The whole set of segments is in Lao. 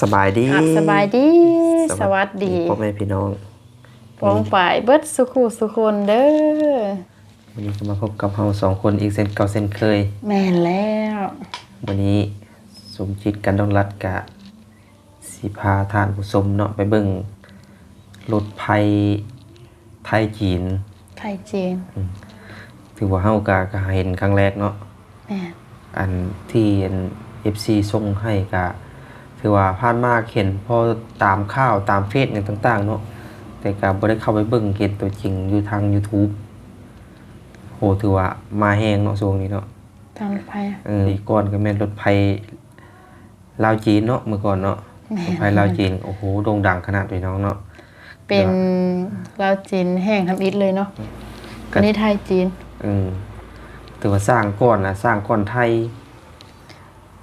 ສະບາຍດີ ອ່ະ ສະບາຍດີ ສະຫວັດດີ ສະຫວັດດີພໍ່ແມ່ພີ່ນ້ອງ ປ້ອງປາຍເບິດສູ່ຄູ່ສູ່ຄົນເດີ. ມື້ນີ້ກໍມາພົບກັບເຮົາສອງຄົນອີກເຊັ່ນເກົ່າເຊັ່ນເຄີຍ. ແມ່ນແລ້ວ ມື້ນີ້ສົມຈິດ ກັນດອງລັດ ກະຊິພາທ່ານຜູ້ຊົມເນາະ ໄປເບິ່ງລົດໄຟໄທຈີນ ໄທຈີນ ອືມ ຖືວ່າເຮົາກະ ກະເຫັນຄັ້ງແລກເນາະ. ແມ່ນ ອັນທີ່ອັນເອັຟຊີສົ່ງໃຫ້ກະ ຖືວ່າຜ່ານມາເຫັນພໍຕາມຂ່າວຕາມເຟສຫຍັງຕ່າງໆເນາະ ແຕ່ກະບໍ່ໄດ້ເຂົ້າໄປເບິ່ງເຫັນຕົວຈິງຢູ່ທາງຢູທູບ. ໂຫ ຖືວ່າມາແຮງເນາະຊ່ວງນີ້ເນາະ ທາງລົດໄຟ ເອີ ກ່ອນກໍແມ່ນລົດໄຟລາວຈີນເນາະ ເມື່ອກ່ອນເນາະ ແມ່ນ ລົດໄຟລາວຈີນ ໂອ້ໂຫ ໂດ່ງດັງຂະໜາດພີ່ນ້ອງເນາະ. ເປັນ ແຕ່ວ່າ ລາວຈີນແຫ່ງທຳອິດເລີຍເນາະ ກະ ອັນນີ້ໄທຈີນ ອືມ ຖືວ່າສ້າງກ່ອນນະ ສ້າງກ່ອນໄທ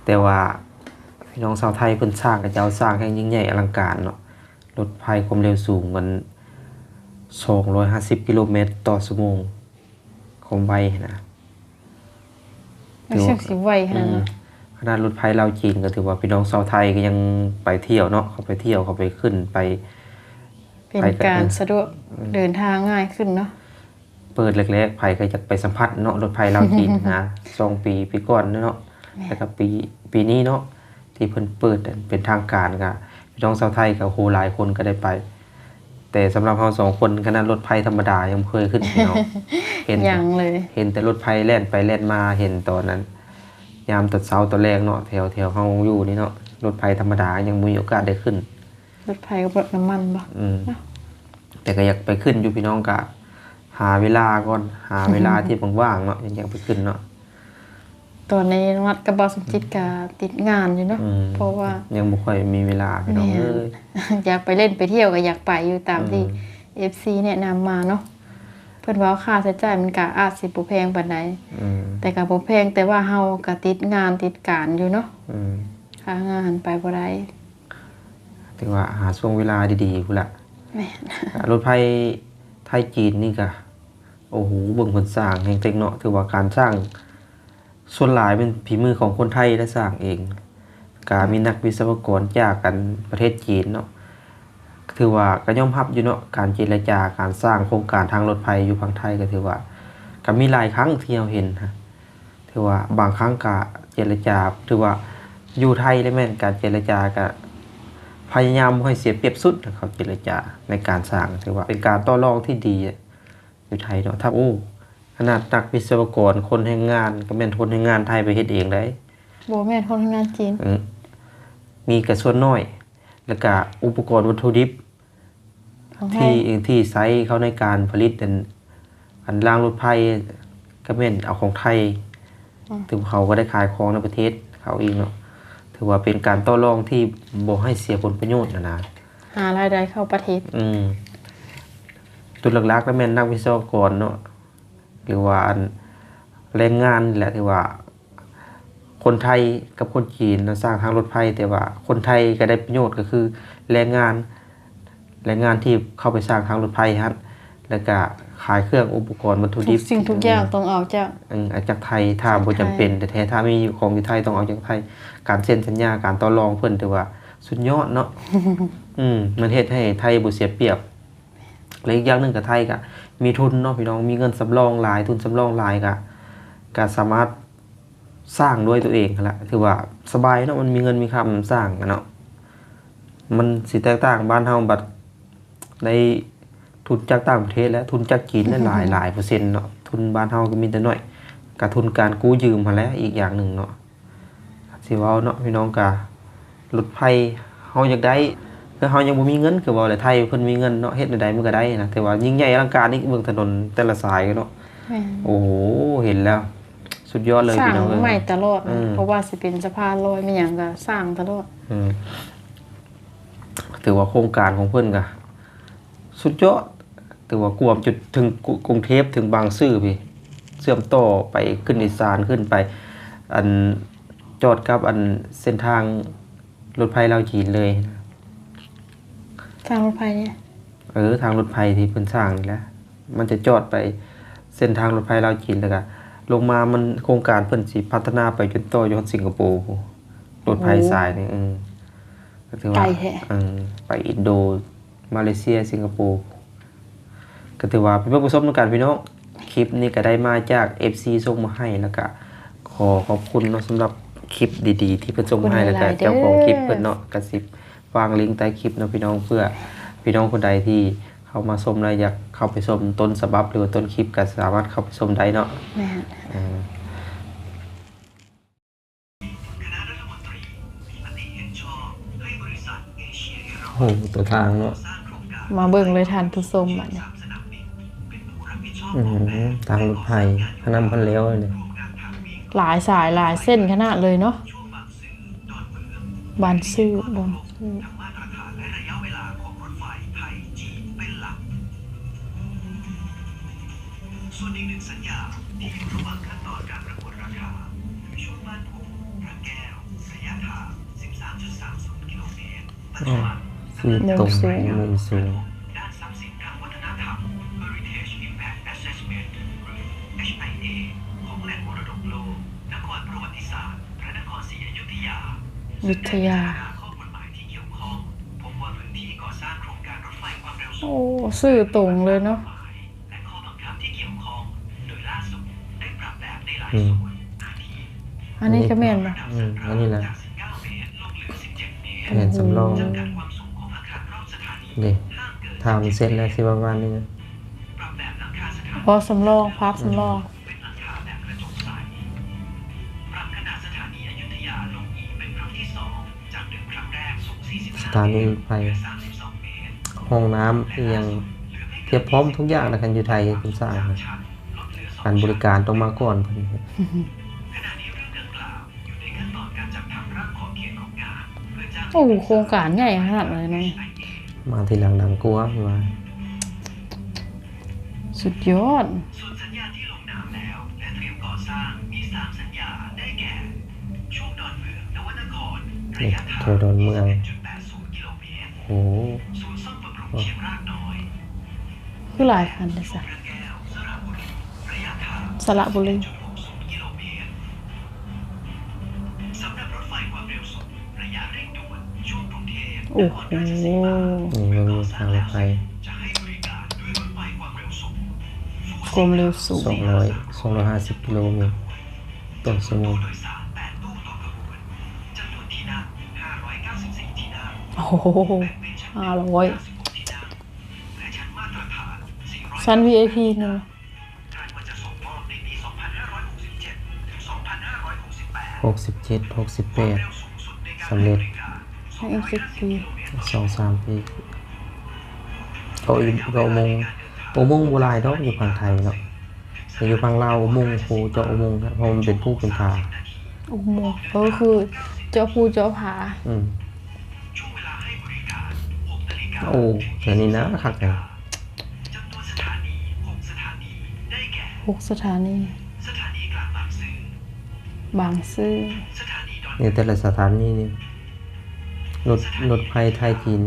ແຕ່ວ່າພີ່ນ້ອງຊາວໄທເພິ່ນສ້າງ ເຂົາເຈົ້າສ້າງແຮ່ງຍິ່ງໃຫຍ່ອະລັງການເນາະ ລົດໄຟຄວາມເລັວສູງມັນສອງຮ້ອຍຫ້າສິບກິໂລແມັດຕໍ່ຊົ່ວໂມງ ຄວາມໄວຫັ້ນນະ ມັນຊ່າງຊິໄວຂະໜາດນັ້ນ ອືມ ຂະໜາດລົດໄຟລາວຈີນກໍຖືວ່າພີ່ນ້ອງຊາວໄທກໍຍັງໄປທ່ຽວເນາະ ເຂົາໄປທ່ຽວ ເຂົາໄປຂຶ້ນໄປ ເປັນ ໄປກໍ ການ ເອີ ສະດວກ ອືມ ເດີນທາງງ່າຍຂຶ້ນເນາະ. ເປີດແລກໆ ໃຜກໍຢາກໄປສຳຜັດເນາະ ລົດໄຟລາວຈີນນະ ສອງປີ ປີກ່ອນເນາະ ແມ່ນ ແລ້ວກໍປີ ປີນີ້ເນາະ ທີ່ເພິ່ນເປີດເປັນທາງການ ກໍພີ່ນ້ອງຊາວໄທກໍ ໂອ້ໂຫ ຫຼາຍຄົນກໍໄດ້ໄປ. ແຕ່ສຳລັບເຮົາສອງຄົນ ຂະໜາດລົດໄຟທຳມະດາຍັງບໍ່ເຄີຍຂຶ້ນພີ່ນ້ອງ ເຫັນ ຍັງເລີຍ ເຫັນແຕ່ລົດໄຟແລ່ນໄປແລ່ນມາ ເຫັນຕອນນັ້ນ ຍາມຕອນເຊົ້າຕອນແລງເນາະ ແຖວ ແຖວເຮົາຢູ່ນີ້ເນາະ ລົດໄຟທຳມະດາຍັງບໍ່ມີໂອກາດໄດ້ຂຶ້ນ. ລົດໄຟກັບລົດນ້ຳມັນບໍ່? ອືມ ເນາະ ແຕ່ກໍຢາກໄປຂຶ້ນຢູ່ພີ່ນ້ອງ ກະຫາເວລາກ່ອນ ຫາເວລາທີ່ວ່າງໆເນາະ ຍັງຢາກໄປຂຶ້ນເນາະ. ຕອນນີ້ນ້ອງລັດກັບບ່າວສົມຈິດກະຕິດງານຢູ່ເນາະ ອືມ ເພາະວ່າຍັງບໍ່ຄ່ອຍມີເວລາພີ່ນ້ອງເອີຍ ແມ່ນ ຢາກໄປຫຼິ້ນໄປທ່ຽວກໍຢາກໄປຢູ່ຕາມທີ່ ອືມ ເອັຟຊີແນະນຳມາເນາະ. ເພິ່ນວ່າຄ່າໃຊ້ຈ່າຍມັນກະອາດຊິບໍ່ແພງປານໃດ ອືມ ແຕ່ກໍບໍ່ແພງ ແຕ່ວ່າເຮົາກໍຕິດງານຕິດການຢູ່ເນາະ ອືມ ຄ່າງານໄປບໍ່ໄດ້. ຖືວ່າຫາຊ່ວງເວລາດີໆພຸ້ນລະ ແມ່ນ ລົດໄຟໄທຈີນນີ້ກະ ໂອ້ໂຫ ເບິ່ງເພິ່ນສ້າງແຮງເຕັກເນາະ ຖືວ່າການສ້າງສ່ວນຫຼາຍແມ່ນຝີມືຂອງຄົນໄທໄດ້ສ້າງເອງ ກະມີນັກວິສະວະກອນຈາກ ອັນ ປະເທດຈີນເນາະ ຖືວ່າກໍຍອມຮັບຢູ່ເນາະ ການເຈລະຈາ ການສ້າງໂຄງການທາງລົດໄຟຢູ່ຝັ່ງໄທ ກໍຖືວ່າກໍມີຫຼາຍຄັ້ງທີ່ເຮົາເຫັນ ຖືວ່າບາງຄັ້ງກະເຈລະຈາ ຖືວ່າຢູ່ໄທແລ້ວແມ່ນການເຈລະຈາກະພະຍາຍາມບໍ່ໃຫ້ເສຍປຽບສຸດ ເຂົາເຈລະຈາໃນການສ້າງ ຖືວ່າເປັນການຕໍ່ລອງທີ່ດີຢູ່ໄທເນາະ. ຖ້າ ໂອ້ ຂະໜາດນັກວິສະວະກອນ ຄົນແຮງງານ ກໍແມ່ນຄົນແຮງງານໄທໄປເຮັດເອງໄດ໋ ບໍ່ແມ່ນຄົນແຮງງານຈີນ ອື ມີກະສ່ວນໜ້ອຍ ແລ້ວກະອຸປະກອນວັດຖຸດິບ ຂອງໄທ ທີ່ ທີ່ໃຊ້ເຂົ້າໃນການຜະລິດ ອັນ ອັນລາງລົດໄຟກໍແມ່ນເອົາຂອງໄທ ອືມ ຖືວ່າເຂົາກໍໄດ້ຂາຍຂອງໃນປະເທດເຂົາອີກເນາະ ຖືວ່າເປັນການຕໍ່ລອງທີ່ບໍ່ໃຫ້ເສຍຜົນປະໂຫຍດຫັ້ນນະ ຫາລາຍໄດ້ເຂົ້າປະເທດ ອືມ ຈຸດຫຼັກໆ ກໍແມ່ນນັກວິສະວະກອນເນາະ ຫຼືວ່າ ອັນ ແຮງງານນີ້ແຫຼະ ຖືວ່າຄົນໄທກັບຄົນຈີນເນາະ ສ້າງທາງລົດໄຟ ແຕ່ວ່າຄົນໄທກໍໄດ້ປະໂຫຍດ ກໍຄືແຮງງານ ແຮງງານທີ່ເຂົ້າໄປສ້າງທາງລົດໄຟຫັ້ນ ແລ້ວກະຂາຍເຄື່ອງອຸປະກອນວັດຖຸດິບ ທຸກສິ່ງທຸກຢ່າງ ອືມ ຕ້ອງເອົາຈາກ ເອີ ເອົາຈາກໄທ ຖ້າບໍ່ຈຳເປັນແທ້ໆ ຖ້າມີຂອງຢູ່ໄທຕ້ອງເອົາຈາກໄທ. ການເຊັນສັນຍາ ການຕໍ່ລອງເພິ່ນຖືວ່າສຸດຍອດເນາະ ອືມ ມັນເຮັດໃຫ້ໄທບໍ່ເສຍປຽບ. ແລະ ອີກຢ່າງໜຶ່ງກະໄທກະມີທຶນເນາະພີ່ນ້ອງ ມີເງິນສຳລອງຫຼາຍ ທຶນສຳລອງຫຼາຍ ກະ ກະສາມາດສ້າງດ້ວຍຕົວເອງຫັ້ນລະ ຖືວ່າສະບາຍເນາະ ມັນມີເງິນມີຄຳສ້າງຫັ້ນເນາະ ມັນຊິແຕກຕ່າງບ້ານເຮົາບັດໄດ້ທຶນຈາກຕ່າງປະເທດ ແລະ ທຶນຈາກຈີນຫຼາຍໆເປີເຊັນເນາະ ທຶນບ້ານເຮົາກໍມີແຕ່ໜ້ອຍ ກະທຶນການກູ້ຢືມຫັ້ນແຫຼະ ອີກຢ່າງໜຶ່ງເນາະ. ຊິເວົ້າເນາະພີ່ນ້ອງ ກະລົດໄຟເຮົາຢາກໄດ້ ຄືເຮົາຍັງບໍ່ມີເງິນ ຄືເວົ້າແຫຼະ ໄທເພິ່ນມີເງິນເນາະ ເຮັດແນວໃດມັນກໍໄດ້ນະ ແຕ່ວ່າຍິ່ງໃຫຍ່ອະລັງການອີກ ເບິ່ງຖະໜົນແຕ່ລະສາຍເນາະ ແມ່ນ ໂອ້ໂຫ ເຫັນແລ້ວສຸດຍອດເລີຍ ສ້າງ ພີ່ນ້ອງເອີຍ ໃໝ່ຕະຫຼອດນະ ອືມ ບໍ່ວ່າຊິເປັນສະພານລອຍແມ່ນຫຍັງກໍສ້າງຕະຫຼອດ ອືມ ຖືວ່າໂຄງການຂອງເພິ່ນກໍສຸດຍອດ ຖືວ່າກວມຈຸດເຖິງກຸ- ກຸງເທບ ເຖິງບາງຊື່ພີ້ ເຊື່ອມຕໍ່ໄປຂຶ້ນອີສານ ຂຶ້ນໄປ ອັນ ຈອດກັບ ອັນ ເສັ້ນທາງລົດໄຟລາວຈີນເລີຍ. ທາງລົດໄຟນີ້? ເອີ ທາງລົດໄຟທີ່ເພິ່ນສ້າງນີ້ແຫຼະ ມັນຈະຈອດໄປເສັ້ນທາງລົດໄຟລາວຈີນ ແລ້ວກະລົງມາມັນ ໂຄງການເພິ່ນຊິພັດທະນາໄປຈົນຕໍ່ຢູ່ຮອດສິງກະໂປພຸ້ນ ລົດໄຟສາຍນີ້ ໂອ້ ເອີ. ກໍຖືວ່າ ໄກແທ້ ເອີ ໄປອິນໂດ ມາເລເຊຍ ສິງກະໂປ ກໍຖືວ່າໄປເບິ່ງໄປຊົມນຳກັນພີ່ນ້ອງ. ຄລິບນີ້ກໍໄດ້ມາຈາກເອັຟຊີສົ່ງມາໃຫ້ ແລ້ວກໍຂໍຂອບຄຸນເນາະ ສຳລັບຄລິບດີໆທີ່ເພິ່ນສົ່ງມາໃຫ້ ຂອບຄຸນຫຼາຍໆ ແລ້ວກໍເຈົ້າຂອງຄລິບເພິ່ນເນາະ ເດີ ກໍຊິວາງລິງໃຕ້ຄລິບເນາະພີ່ນ້ອງ ເພື່ອພີ່ນ້ອງຄົນໃດທີ່ເຂົ້າມາຊົມແລ້ວຢາກເຂົ້າໄປຊົມຕົ້ນສະບັບ ຫຼືວ່າຕົ້ນຄລິບ ກໍສາມາດເຂົ້າໄປຊົມໄດ້ເນາະ. ແມ່ນ ເອີ. ໂອ້ໂຫ ຕົວທາງເນາະ ມາເບິ່ງເລີຍທ່ານຜູ້ຊົມ ບາດນີ້ ອືມ ທາງລົດໄຟ ທາງນ້ຳພັນແລ້ວນີ້ ຫຼາຍສາຍຫຼາຍເສັ້ນຂະໜາດເລີຍເນາະ ບາງຊື່ ບາງຊື່. ສ່ວນອີກໜຶ່ງສັນຍາທີ່ຢູ່ລະຫວ່າງຂັ້ນຕອນການປະກວດລາຄາ ຄືຊ່ວງບ້ານໂພ ພະແກ້ວ ໄລຍະທາງ ສິບສາມຈຸດສາມສູນກິໂລເມດ ປັດຈຸບັນ ຊື່ຕົງ ມຸມສູງ ດ້ານຊັບສິນທາງວັດທະນະທຳ Heritage Impact Assessment ຫຼື ເອັດເອັດໄອເອ ຂອງແຫຼ່ງມໍລະດົກໂລກ ນະຄອນປະຫວັດຕິສາດ ພະນະຄອນສີອະຍຸທຍາ ອະຍຸທຍາ ຊຶ່ງໄດ້ພິຈາລະນາຂໍ້ກົດໝາຍທີ່ກ່ຽວຂ້ອງ ພົບວ່າພື້ນທີ່ກໍ່ສ້າງໂຄງການລົດໄຟຄວາມເລັວສູງ ໂອ້ ຊື່ຕົງເລີຍເນາະ ແລະ ຂໍ້ບັງຄັບທີ່ກ່ຽວຂ້ອງ ໂດຍລ່າສຸດໄດ້ປັບແບບໃນຫຼາຍ ອືມ ສ່ວນ ອາທິ ອັນນີ້ກໍແມ່ນບໍ່? ອືມ ອັນນີ້ແຫຼະ ຈາກສິບເກົ້າເມດ ລົງເຫຼືອສິບເຈັດເມດ ແຜນສຳລອງ ຈຳກັດຄວາມສູງຂອງອາຄານຮອບສະຖານີ ນີ້ ຖ້າມັນເສັດແລ້ວຊິປະມານນີ້ນະ ປັບແບບຫຼັງຄາສະຖານີ ອໍ ສຳລອງ ພາບສຳລອງ ເປັນຫຼັງຄາແບບກະຈົກໃສ ປັບຂະໜາດສະຖານີອະຍຸທຍາລົງອີກເປັນຄັ້ງທີສອງ ຈາກເດີມຄັ້ງແລກສູງສີ່ສິບຫ້າ ສະຖານີລົດໄຟ ເຫຼືອສາມສິບສອງເມດ ຫ້ອງນ້ຳອີ່ຫຍັງ ທຽບພ້ອມທຸກຢ່າງນະ ຄັນຢູ່ໄທເພິ່ນສ້າງ ການບໍລິການຕ້ອງມາກ່ອນເພິ່ນ. ຂະນະນີ້ເລື່ອງດັ່ງກ່າວຢູ່ໃນຂັ້ນຕອນການຈັດທຳຮ່າງຂອບເຂດຂອງງານ ເພື່ອຈ້າງ ໂອ້ ໂຄງການໃຫຍ່ຂະໜາດນັ້ນເນາະ ມາທີຫຼັງດັງກວ່າວ່າ ສຸດຍອດ. ສ່ວນສັນຍາທີ່ລົງນາມແລ້ວ ແລະ ຕຽມກໍ່ສ້າງ ມີສາມສັນຍາ ໄດ້ແກ່ ຊ່ວງດອນເມືອງ ນະວະນະຄອນ ໄລຍະທາງ ແຖວດອນເມືອງ ສິບເອັດຈຸດແປດສູນກິໂລເມດ ໂອ້ ສູນສ້ອມບຳລຸງ ໂອ້ ຊຽງຣາກນ້ອຍ ຄືຫຼາຍຄັນແທ້ຊະ ພະແກ້ວ ສະລະບຸຣີ ໄລຍະທາງ ສະລະບຸຣີ ສິບເອັດຈຸດຫົກສູນກິໂລເມດ ສຳລັບລົດໄຟຄວາມເລັວສູງ ໄລຍະເລັ່ງດ່ວນ ຊ່ວງກຸງເທບ ໂອ້ໂຫ ນະຄອນລາຊະສີມາ ນີ້ເບິ່ງທາງລົດໄຟ ຈະໃຫ້ບໍລິການດ້ວຍລົດໄຟຄວາມເລັວສູງ ຄວາມເລັວສູງ ສອງຮ້ອຍ ສອງຮ້ອຍຫ້າສິບກິໂລເມດຕໍ່ຊົ່ວໂມງ ໂດຍສານແປດຕູ້ຕໍ່ຂະບວນ ຈຳນວນທີ່ນັ່ງຫ້າຮ້ອຍເກົ້າສິບສີ່ທີ່ນັ່ງ ໂອ້ໂຫ ຫ້າຮ້ອຍ ແລະ ຊັ້ນມາດຕະຖານ ສີ່ຮ້ອຍ ຊັ້ນວີໄອພີ ໜຶ່ງ ຄາດວ່າຈະສົ່ງມອບໃນປີສອງພັນຫ້າຮ້ອຍຫົກສິບເຈັດ ເຖິງ ສອງພັນຫ້າຮ້ອຍຫົກສິບແປດ ຫົກສິບເຈັດ ຫົກສິບແປດ ຄວາມເລັວສູງສຸດໃນການໃຫ້ບໍລິການ ສອງຮ້ອຍຫ້າສິບກິໂລເມດຕໍ່ຊົ່ວໂມງ ສອງສາມປີ ເພາະຢູ່ ເພາະອຸໂມງ ອຸໂມງບໍ່ຫຼາຍດອກຢູ່ຝັ່ງໄທເນາະ ແຕ່ຢູ່ຝັ່ງລາວອຸໂມງ ໂອ້ ເຈາະອຸໂມງ ເພາະມັນເປັນພູເປັນຜາ ອຸໂມງ ເອີ ຄືເຈາະພູເຈາະຜາ ອືມ ໂອ້ ແຖວນີ້ນະຄັກແທ້ ຫົກສະຖານີ ຫົກສະຖານີ ໄດ້ແກ່ ຫົກສະຖານີ ສະຖານີກາງບາງຊື່ ບາງຊື່ ນີ້ແຕ່ລະສະຖານີນີ້ ລົດ ລົດໄຟໄທຈີນ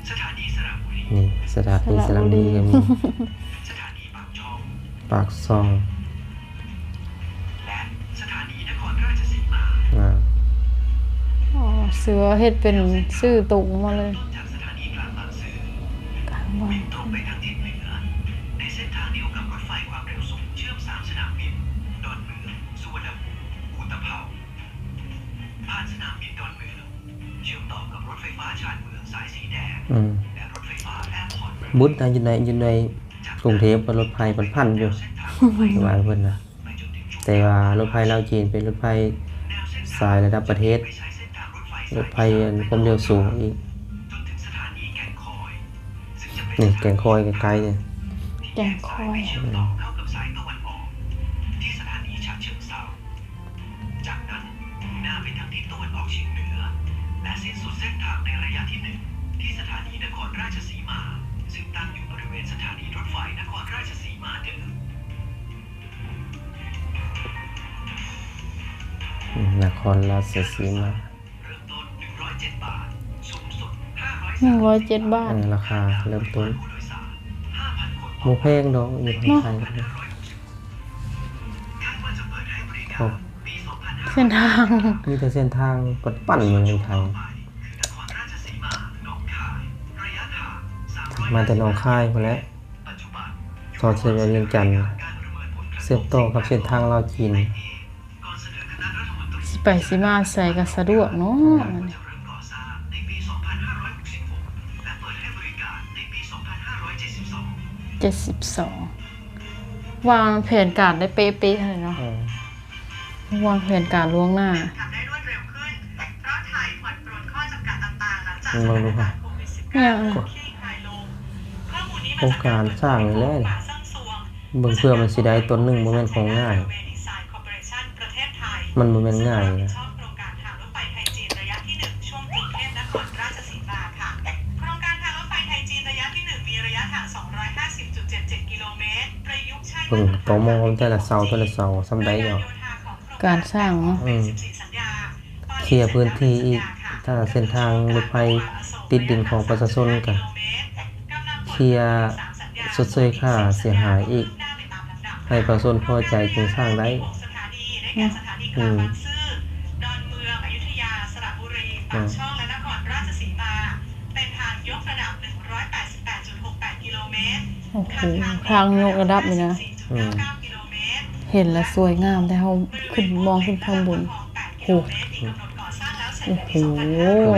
ສະຖານີສະລະບູລີ ນີ້ ສະຖານີສະລະບູລີກໍມີ ສະຖານີປາກຊ່ອງ ປາກຊ່ອງ ແລະ ສະຖານີນະຄອນລາຊະສີມາ ອ່າ ອໍ ຊື່ວ່າເຮັດເປັນຊື່ຕົງມາເລີຍ ເລີ່ມຕົ້ນຈາກສະຖານີກາງບາງຊື່ ກາງບາງ ວິ່ງຕົງໄປທາງທິດເໜືອ ໃນເສັ້ນທາງດຽວກັບລົດໄຟຄວາມເລັວສູງເຊື່ອມສາມສະໜາມບິນ ດອນເມືອງ ສຸວັນນະພູມ ອຸຕະເພົາ ຜ່ານສະໜາມບິນດອນເມືອງ ເຊື່ອມຕໍ່ກັບລົດໄຟຟ້າຊານເມືອງສາຍສີແດງ ອືມ ແລະ ລົດໄຟຟ້າແອພອດ ບຸດນະ ຢູ່ໃນ ຢູ່ໃນກຸງເທບ ລົດໄຟມັນພັນຢູ່ ເສັ້ນທາງລົດໄຟ ວ່າເພິ່ນນະ ແຕ່ວ່າລົດໄຟລາວຈີນເປັນລົດໄຟສາຍລະດັບປະເທດ ລົດໄຟອັນຄວາມເລັວສູງອີກ ນີ້ແກ່ງຄອຍໃກ້ໆນີ້ ແກ່ງຄອຍ ອືມ ຈາກນັ້ນ ມຸ່ງໜ້າໄປທາງທິດຕາເວັນອອກສຽງເໜືອ ແລະ ສິ້ນສຸດເສັ້ນທາງໃນໄລຍະທີໜຶ່ງ ທີ່ສະຖານີນະຄອນລາຊະສີມາ ຊຶ່ງຕັ້ງຢູ່ບໍລິເວນສະຖານີລົດໄຟນະຄອນລາຊະສີມາເດີມ. ອືມ ນະຄອນລາຊະສີມາ ເລີ່ມຕົ້ນໜຶ່ງຮ້ອຍເຈັດບາດ ສູງສຸດຫ້າຮ້ອຍ ໜຶ່ງຮ້ອຍເຈັດບາດ ເອີ ລາຄາເລີ່ມຕົ້ນ ບໍ່ແພງດອກ ຢູ່ທາງໄທ ເນາະ ຄາດວ່າຈະເປີດໃຫ້ບໍລິການປີສອງພັນຫ້າ ເສັ້ນທາງ ມີແຕ່ເສັ້ນທາງປັ້ນໆ ຢູ່ໃນໄທ ມາແຕ່ໜອງຄາຍພຸ້ນແຫຼະ ຕໍ່ເຂດວຽງຈັນ ເຊື່ອມຕໍ່ກັບເສັ້ນທາງລາວຈີນ. ຊິໄປຊິມາໃສກໍສະດວກເນາະ ອືມ ອັນນີ້ ເຈັດສິບສອງ ວາງແຜນການໄດ້ເປະໆ ຫັ້ນເນາະ ອືມ ວາງແຜນການລ່ວງໜ້າ ເບິ່ງດູ ໂຄງການສ້າງນີ້ແຫຼະ ເບິ່ງເພື່ອມັນຊິໄດ້ ຕົ້ນໜຶ່ງບໍ່ແມ່ນຂອງງ່າຍ ມັນບໍ່ແມ່ນງ່າຍນະ. ເບິ່ງຕໍມໍແຕ່ລະເສົາ ແຕ່ລະເສົາ ສ່ຳໃດເນາະ ການສ້າງເນາະ ອືມ ເຄຍພື້ນທີ່ອີກ ຖ້າເສັ້ນທາງລົດໄຟຕິດດິນຂອງປະຊາຊົນ ກະເຄຍຊົດເຊີຍຄ່າເສຍຫາຍອີກ ໃຫ້ປະຊາຊົນພໍໃຈຈຶ່ງສ້າງໄດ້ ອືມ ອືມ ໂອ້ໂຫ ທາງຍົກລະດັບນີ້ນະ ອືມ ເຫັນລະສວຍງາມ ແຕ່ເຮົາຂຶ້ນ ມອງຂຶ້ນຂ້າງບົນ ໂອ້ ໂອ້ໂຫ ໂຄ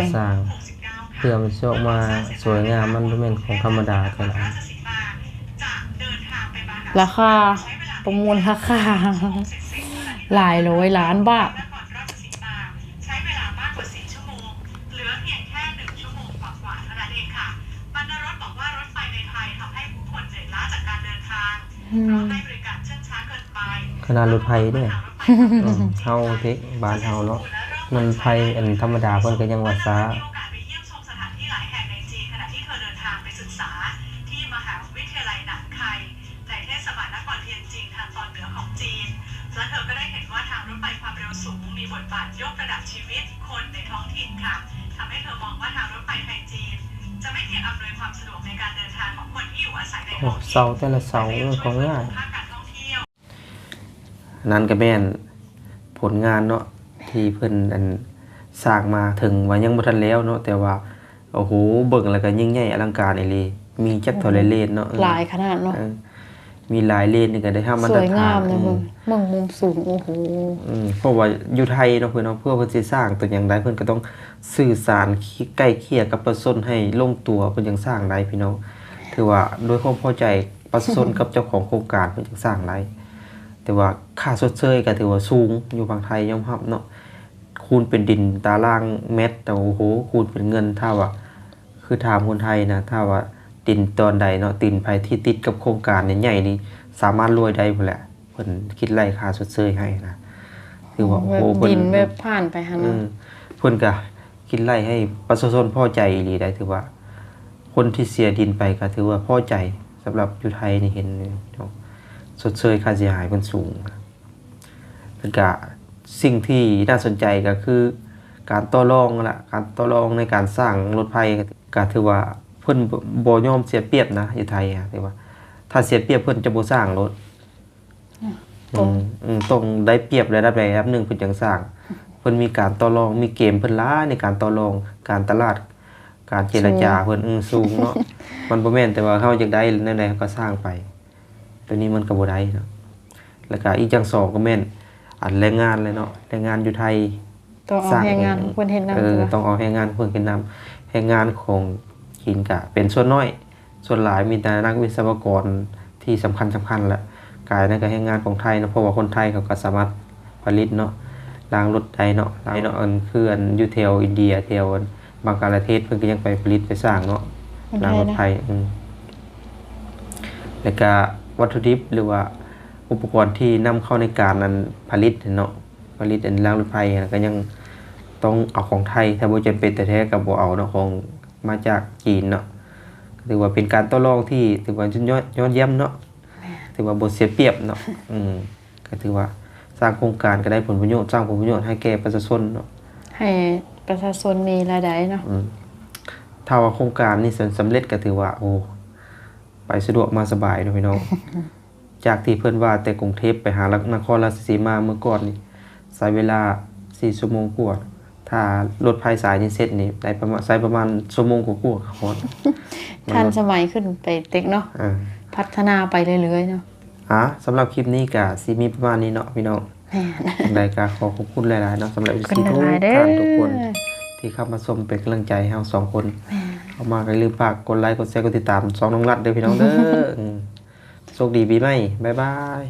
ງສ້າງ ເພື່ອມັນຊິອອກມາສວຍງາມ ມັນບໍ່ແມ່ນຂອງທຳມະດາເທື່ອລະ ລາຄາ ປະມູນລາຄາ ຫຼາຍຮ້ອຍລ້ານບາດ. ອືມ ຂະໜາດລົດໄຟເດ້ ເຮົາເດ້ ບ້ານເຮົາເນາະ ມັນໄຟອັນທຳມະດາເພິ່ນກໍຍັງວ່າຊ້າ. ໂອ້ ເສົາແຕ່ລະເສົາ ເອີ ກໍງ່າຍ. ອັນນັ້ນກໍແມ່ນຜົນງານເນາະ ທີ່ເພິ່ນ ອັນ ສ້າງມາ ເຖິງວ່າຍັງບໍ່ທັນແລ້ວເນາະ ແຕ່ວ່າ ໂອ້ໂຫ ເບິ່ງແລ້ວກໍຍິ່ງໃຫຍ່ອະລັງການອີ່ຫຼີ ມີຈັກເທົ່າໃດເລນເນາະ ເອີ ຫຼາຍຂະໜາດເນາະ ເອີ ມີຫຼາຍເລນນີ້ກໍໄດ້ຮັບມາດຕະຖານ ສວຍງາມເນາະ ເອີ ເບິ່ງ ເບິ່ງມຸມສູງ ໂອ້ໂຫ ເອີ ເພາະວ່າຢູ່ໄທເນາະ ເພິ່ນເນາະ ເພື່ອເພິ່ນຊິສ້າງຕົວຫຍັງໄດ້ ເພິ່ນກໍຕ້ອງສື່ສານ ໄກ່ເກ່ຍກັບປະຊາຊົນໃຫ້ລົງຕົວ ເພິ່ນຈັ່ງສ້າງໄດ້ພີ່ນ້ອງ ຖືວ່າດ້ວຍຄວາມພໍໃຈ ປະຊາຊົນກັບເຈົ້າຂອງໂຄງການເພິ່ນຈຶ່ງສ້າງໄດ້ ແຕ່ວ່າຄ່າຊົດເຊີຍກໍຖືວ່າສູງຢູ່ຝັ່ງໄທຍອມຮັບເນາະ ຄູນເປັນດິນຕາລາງແມັດ ແຕ່ ໂອ້ໂຫ ຄູນເປັນເງິນ ຖ້າວ່າ ຄືຖາມຄົນໄທນະ ຖ້າວ່າດິນຕອນໃດເນາະ ດິນໃຜທີ່ຕິດກັບໂຄງການໃຫຍ່ໆນີ້ ສາມາດລວຍໄດ້ພຸ້ນແຫຼະ ເພິ່ນຄິດໄລ່ຄ່າຊົດເຊີຍໃຫ້ນະ ຖືວ່າ ໂອ້ໂຫ ເພິ່ນ ດິນແບບຜ່ານໄປຫັ້ນນະ ເອີ ເພິ່ນກະ ຄິດໄລ່ໃຫ້ປະຊາຊົນພໍໃຈອີ່ຫຼີໄດ໋ ຖືວ່າຄົນທີ່ເສຍດິນໄປກໍຖືວ່າພໍໃຈ ສຳລັບຢູ່ໄທນີ້ເຫັນເນາະ ຊົດເຊີຍຄ່າເສຍຫາຍເພິ່ນສູງ ແລ້ວກະສິ່ງທີ່ໜ້າສົນໃຈກໍຄືການຕໍ່ລອງຫັ້ນລະ ການຕໍ່ລອງໃນການສ້າງລົດໄຟ ກໍຖືວ່າເພິ່ນບໍ່ຍອມເສຍປຽບນະ ຢູ່ໄທ ຖືວ່າຖ້າເສຍປຽບເພິ່ນຈະບໍ່ສ້າງໂລດ. ອືມ ອືມ ຕ້ອງໄດ້ປຽບລະດັບໃດລະດັບໜຶ່ງເພິ່ນຈັ່ງສ້າງ ເພິ່ນມີການຕໍ່ລອງ ມີເກມເພິ່ນຫຼາຍໃນການຕໍ່ລອງ ການຕະຫຼາດ ການເຈລະຈາເພິ່ນ ເອີ ສູງເນາະ ມັນບໍ່ແມ່ນແຕ່ວ່າເຮົາຢາກໄດ້ແນວໃດເຮົາກໍສ້າງໄປ ໂຕນີ້ມັນກໍບໍ່ໄດ້ເນາະ ແລ້ວກໍອີກຢ່າງສອງກໍແມ່ນ ອັນແຮງງານແຫຼະເນາະ ແຮງງານຢູ່ໄທ ຕ້ອງເອົາແຮງງານຂອງເພິ່ນເຮັດນຳ ເອີ ຕ້ອງເອົາແຮງງານຂອງເພິ່ນເຮັດນຳ ແຮງງານຂອງຈີນກະເປັນສ່ວນໜ້ອຍ ສ່ວນຫຼາຍມີແຕ່ນັກວິສະວະກອນທີ່ສຳຄັນໆ ແຫຼະ ກາຍນັ້ນກໍແຮງງານຂອງໄທເນາະ ເພາະວ່າຄົນໄທເຂົາກໍສາມາດຜະລິດເນາະ ລ້າງລົດໄດ້ເນາະ ລ້າງເນາະ ອັນຄືອັນຢູ່ແຖວອິນເດຍ ແຖວບັງກາລາເທດ ເພິ່ນກໍຍັງໄປຜະລິດໄປສ້າງເນາະ ລ້າງລົດໄຟ ອືມ ແລ້ວກະວັດຖຸດິບ ຫຼືວ່າອຸປະກອນທີ່ນຳເຂົ້າໃນການອັນຜະລິດເນາະ ຜະລິດອັນລ້າງລົດໄຟຫັ້ນ ກໍຍັງຕ້ອງເອົາຂອງໄທ ຖ້າບໍ່ຈຳເປັນແທ້ໆ ກໍບໍ່ເອົາເນາະ ຂອງມາຈາກຈີນເນາະ ກໍຖືວ່າເປັນການຕໍ່ລອງທີ່ຖືວ່າຍອດ ຍອດຢ້ຽມເນາະ ຖືວ່າບໍ່ເສຍປຽບເນາະ ອືມ ກໍຖືວ່າສ້າງໂຄງການກໍໄດ້ຜົນປະໂຫຍດ ສ້າງຜົນປະໂຫຍດໃຫ້ແກ່ປະຊາຊົນເນາະ ໃຫ້ປະຊາຊົນມີລາຍໄດ້ເນາະ ອືມ ຖ້າວ່າໂຄງການນີ້ສຳ ສຳເລັດ ກໍຖືວ່າ ໂອ້ ໄປສະດວກມາສະບາຍເນາະພີ່ນ້ອງ ຈາກທີ່ເພິ່ນວ່າແຕ່ກຸງເທບໄປຫານະຄອນລາຊະສີມາເມື່ອກ່ອນນີ້ ໃຊ້ເວລາ ສີ່ຊົ່ວໂມງກວ່າ ຖ້າລົດໄຟສາຍນີ້ເສັດນີ້ ໄດ້ປະມານ ໃຊ້ປະມານຊົ່ວໂມງກວ່າໆ ກໍຮອດ. ທັນສະໄໝຂຶ້ນໄປເຕັກເນາະ ເອີ ພັດທະນາໄປເລື້ອຍໆເນາະ. ອ່າ ສຳລັບຄລິບນີ້ກໍຊິມີປະມານນີ້ເນາະພີ່ນ້ອງ. ແມ່ນ ຈັ່ງໃດກໍຂໍຂອບຄຸນຫຼາຍໆເນາະ ສຳລັບເອັຟຊີທຸກທ່ານທຸກຄົນ ທີ່ເຂົ້າມາຊົມເປັນກຳລັງໃຈໃຫ້ເຮົາສອງຄົນ. ແມ່ນ ເຂົ້າມາກໍຢ່າລືມຝາກກົດໄລ ກົດແຊ ກົດຕິດຕາມຊ່ອງນ້ອງລັດເດີພີ່ນ້ອງເດີ. ໂຊກດີປີໃໝ່ ບາຍບາຍ.